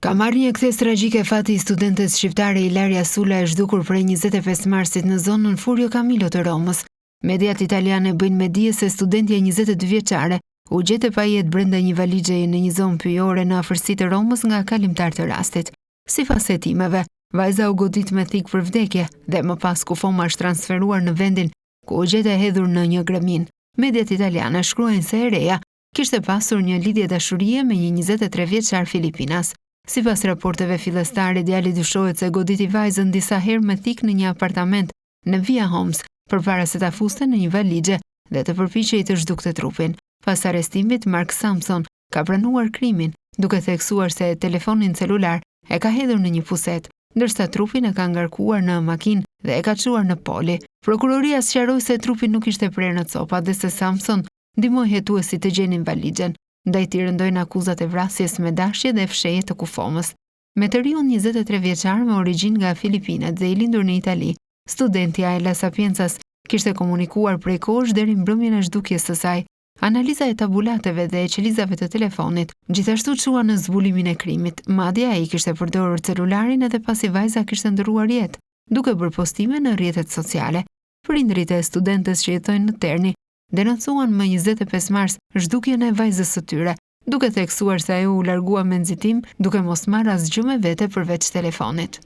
Ka marrë një kthesë tragjike fati i studentes shqiptare Ilaria Sula e zhdukur prej 25 marsit në zonën Furio Camillo të Romës. Mediat italiane bëjnë me dije se studentja 22 vjeçare u gjet e pajetë brenda një valixheje në një zonë pyjore në afërsi të Romës nga kalimtarë të rastit. Sipas hetimeve, vajza u godit me thikë për vdekje dhe më pas kufoma është transferuar në vendin ku u gjet e hedhur në një greminë. Mediat italiane shkruajnë se e reja kishte pasur një lidhje dashurie me një 23 vjeçar filipinas. Sipas raporteve fillestare, djali dyshohet se goditi vajzën disa herë me thikë në një apartament në Via Homs, përpara se ta fuste në një valixhe dhe të përpiqej të zhdukte trupin. Pas arrestimit, Mark Samson ka pranuar krimin, duke theksuar se telefonin celular e ka hedhur në një pusetë, ndërsa trupin e ka ngarkuar në makinë dhe e ka çuar në Poli. Prokuroria sqaroi se trupi nuk ishte prerë në copa dhe se Samson ndihmoi hetuesit të gjenin valixhen, ndaj tij rëndojnë akuzat e vrasjes me dashje dhe fshehje të kufomës. Me të riun 23 vjeçar me origjinë nga Filipinet dhe i lindur në Itali, studentja e La Sapienzas kishte komunikuar prej kohësh deri mbrëmjen e zhdukjes së saj. Analiza e tabulateve dhe e qelizave të telefonit gjithashtu çuan në zbulimin e krimit. Madje ai kishte përdorur celularin edhe pasi vajza kishte ndërruar jetë, duke bërë postime në rrjetet sociale. Prindërit e studentes që jetojnë në Terni denoncuan më 25 mars zhdukjen e vajzës së tyre, duke theksuar se ajo u largua me nxitim, duke mos marrë asgjë me vete përveç telefonit.